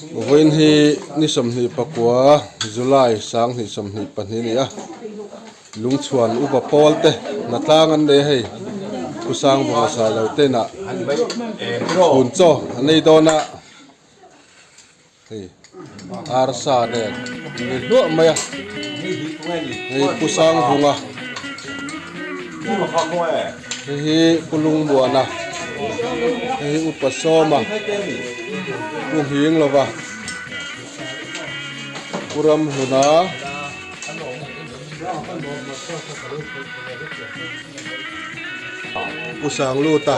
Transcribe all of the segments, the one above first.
Vawiin hi ni 29 July 2022 a ni a, Lungchhuan upa pawl te hnatlang an nei a hei, Khusang vawng a sa lo te inah chhun chaw an ei dawn a. Hei arsa nen ni hluah mai a hei pu Sangbunga hei hi pu Lungmuana hei hi upa Sawma pu Nghinglova pu Ramhluna pu Sangluta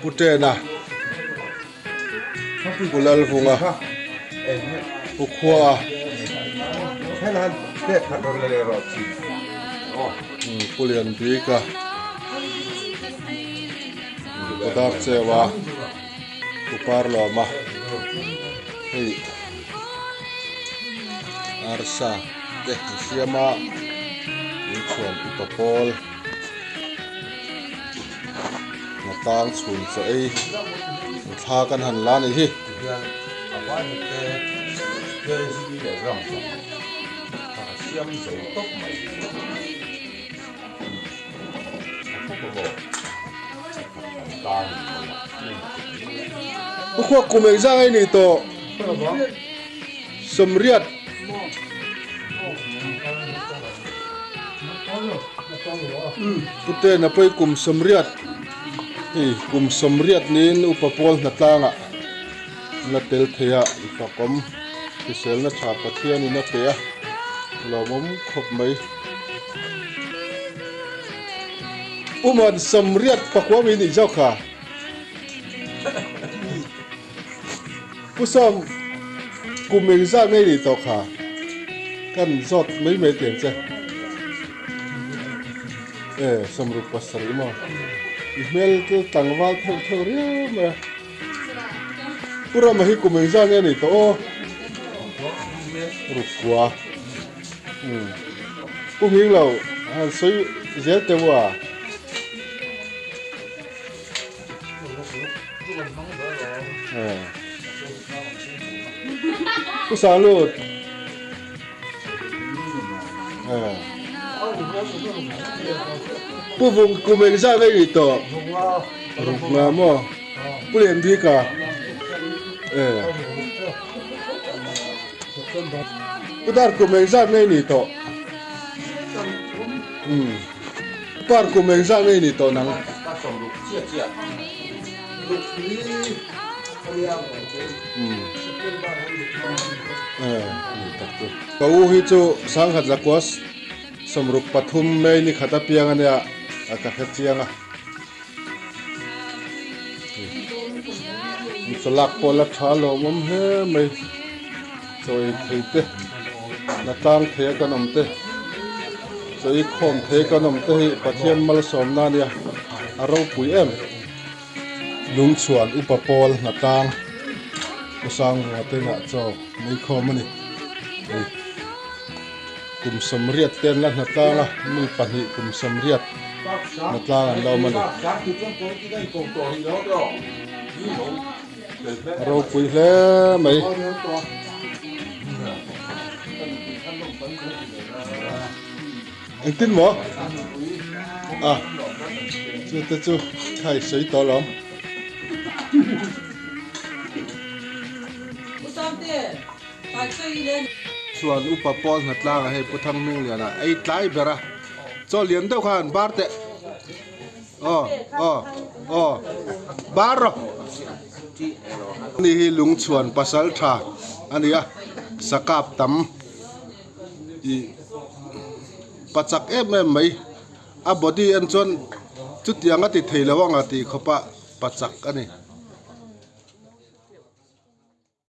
pu Tena. Pu Lalvunga, Pu Khua, Pu Lianbika, Pu Darcheua, Pu Parlawma, hei arsa te an siam a, inchhuan upa pawl. Hnatlang chhun chaw ei an thla kan han la ni hi. Pu khuak kum engzang ei ni tawh sawmriat. Pute na pawi kum 80 hei kum 80 niin upa pawl hnatlangah la tel thei a fakawm hriselna tha Pathianin a pe a lawmawm khawp mai. Uman 80 pakua mi nih zawk kha. Pu Sawm, kum engzah ngei nih tawh kha kan zawt mai mai tiang che. E, 67 maw? I hmel chu tlangval theuh theuh riau mai a. Pu Rama hi kum engzah nge nih tawh aw? Rukua. Umm. Pu Nghinglo, han sawi zel teh u a. Pu Salut. Pu Vung kum engzah ngei nih tawh? Ruk nga maw? Pu Lianbika. Pu Dar kum engzah ngei nih tawh? Par kum engzah ngei ni tawh nang? Ka 60 chiah chiah. Ka u hi chu sangkhat zakua 63 May ni khat apiang ania a ka hre chiang a. Chawlak pawh la tha lawmawm hle mai. Chaw ei thei te, la tlang thei a kan awm te, chaw ei khawm thei a kan awm te hi Pathian malsawmna a nia, a ropui em. Lungchhuan upa pawl hnatlang Pu Sangrunga te inah chaw mai khawm a ni. Hei kum 80 te an la hnatlang a, mi pahnih kum 80 hnatlang an la awm a ni. A ropui hle mai. Engtin maw? A chu te chu khai sawi tawh lawm. Chuan upa pawl hnatlang ah hei Pu Thangmingliana ei tlai ber a, chaw lian deuh khan bar teh. Aw aw aw bar rawh ni hi lungchhuan pasal tha a ni a sakap tam ih pachak em em mai a body en chuan chutiang a ti thei lo ang a tih khawpa pachak a ni.